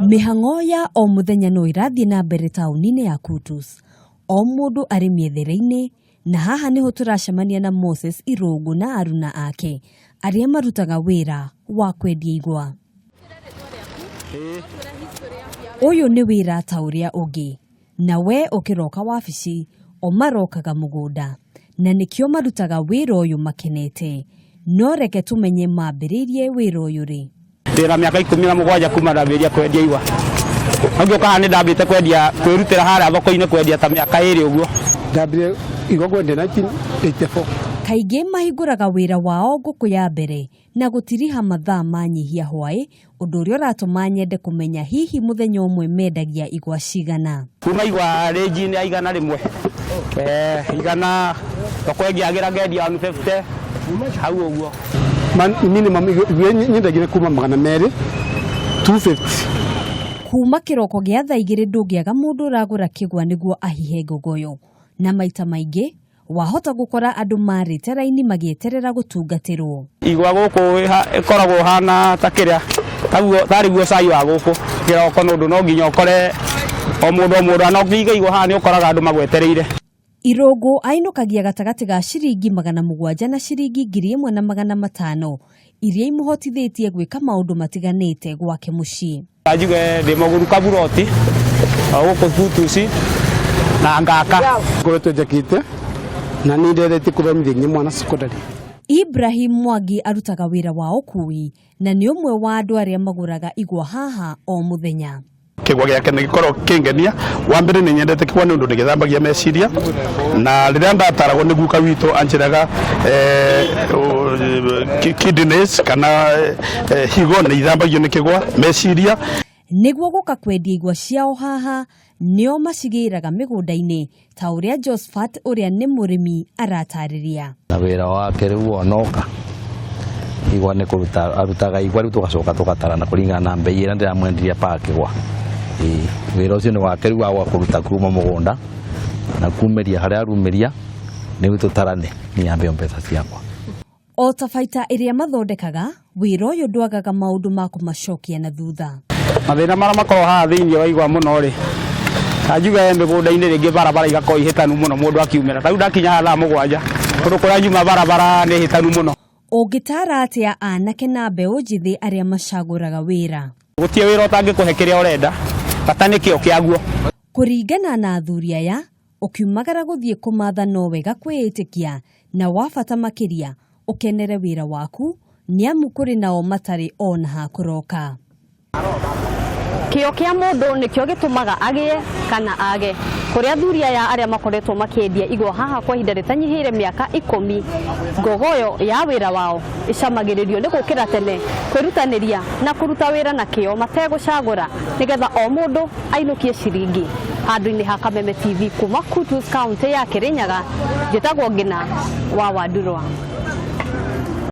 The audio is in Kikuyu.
Mĩhang'o ya o mũthenya no ĩrathiĩ na mbere taũni-inĩ ya Kutus. O mũndũ arĩ mĩethere-inĩ, na haha nĩho tũracemania na Moses Irũngũ na aruna ake arĩa marutaga wĩra wa kwendia igwa. Ũyũ nĩ wĩra ta ũrĩa ũngĩ, na we ũkĩroka wabici o marokaga mũgũnda, na nĩkĩo marutaga wĩra ũyũ makenete. No reke tũmenye mambĩrĩirie wĩra ũyũ rĩ. Ndĩna mĩaka 17 kuma ndambĩrĩria kwendia igwa. No ngĩũka haha nĩ ndambĩte kwendia kwĩrutĩra harĩa thoko-inĩ kwendia ta mĩaka 2 ũguo. Ndambire igwa kwendia 1984. Kaingĩ mahingũraga wĩra wao ngũkũ ya mbere na gũtiriha mathaa manyihia hwaĩ, ũndũ ũrĩa ũratũma nyende kũmenya hihi mũthenya ũmwe mendagia igwa cigana. Kuma igwa rĩnji-inĩ ya 100. 100 thoko ĩngĩagĩra ngendia 150 hau ũguo. Minimum igwa nyendagia kuma 200 250. Kuma kĩroko gĩa thaa 2 ndũngĩaga mũndũ ũragũra kĩgwa nĩguo ahihe ngogoyo, na maita maingĩ wahota gũkora andũ marĩte raini magĩeterera gũtungatĩrwo. Igwa gũkũ ĩkoragwo hana ta kĩrĩa taguo tarĩ guo cai wa gũkũ kĩroko, nĩ ũndũ no nginya ũkore o mũndũ o mũndũ, na ũkĩiga igwa haha nĩ ũkoraga andũ magwetereire. Irũngũ ainũkagia gatagatĩ ga ciringi 700 na ciringi 1500 iria imũhotithĩtie gwĩka maũndũ matiganĩte gwake mũciĩ. Njuge ndĩ mũguru kaburoti o gũkũ Kutusi na ngaka. Ngoretwo njakĩte na nĩ ndethetie kũthomithia nginya mwana secondary. Ibrahim Mwangi arutaga wĩra wa ũkui na nĩ ũmwe wa andũ arĩa magũraga igwa haha o mũthenya. Kĩgwa gĩake nĩ gĩkoragwo kĩngenia. Wa mbere nĩ nyendete kĩgwa nĩ ũndũ nĩ gĩthambagia meciria, na rĩrĩa ndataragwo nĩ guka witũ anjĩraga kidneys kana higo nĩ ithambagio nĩ kĩgwa, meciria. Nĩguo gũka kwendia igwa ciao haha, nĩo macigĩraga mĩgũnda-inĩ ta ũrĩa Josephat ũrĩa nĩ mũrĩmi aratarĩria. Na wĩra wake rĩu wonoka igwa nĩ kũruta arutaga igwa, rĩu tũgacoka tũgatarana kũringana na mbei ĩrĩa ndĩramwendirie pa kĩgwa. Ĩĩ, wĩra ũcio nĩ wake rĩu wa kũruta kuma mũgũnda na kumĩria harĩa arumĩria, nĩguo tũtarane niambeo mbeca ciakwa. O ta baita ĩrĩa mathondekaga, wĩra ũyũ ndwagaga maũndũ ma kũmacokia na thutha. Mathĩna marĩa makoragwo haha thĩinĩ wa igwa mũno rĩ, ta njuge mĩgũnda-inĩ rĩngĩ barabara igakorwo ihĩtanu mũno mũndũ akiumĩra. Ta rĩu ndakinya haha thaa 7, kũndũ kũrĩa nyuma barabara nĩ hĩtanu mũno. Ũngĩtaara atĩa anake na mbeũ njĩthĩ arĩa macagũraga wĩra? Gũtirĩ wĩra ũtangĩkũhe kĩrĩa ũrenda, bata nĩ kĩo kĩaguo. Kũringana na athuri aya, ũkiumagara gũthiĩ kũmatha no wega kwĩĩtĩkia, na wa bata makĩria ũkenere wĩra waku, nĩamu kũrĩ nao matarĩ ona ha kũroka. Kĩo kĩa mũndũ nĩkĩo gĩtũmaga agĩe kana age. Kũrĩ athuri aya arĩa makoretwo makĩendia igwa haha kwa ihinda rĩtanyihĩire mĩaka 10, ngogoyo ya wĩra wao ĩcamagĩrĩrio nĩ gũkĩra tene, kwĩrutanĩria na kũruta wĩra na kĩo mategũcagũra, nĩgetha o mũndũ ainũkie ciringi. Handũ-inĩ ha Kameme TV kuma Kutus, kaunti ya Kirinyaga, njĩtagwo Ngina wa Wandurwa.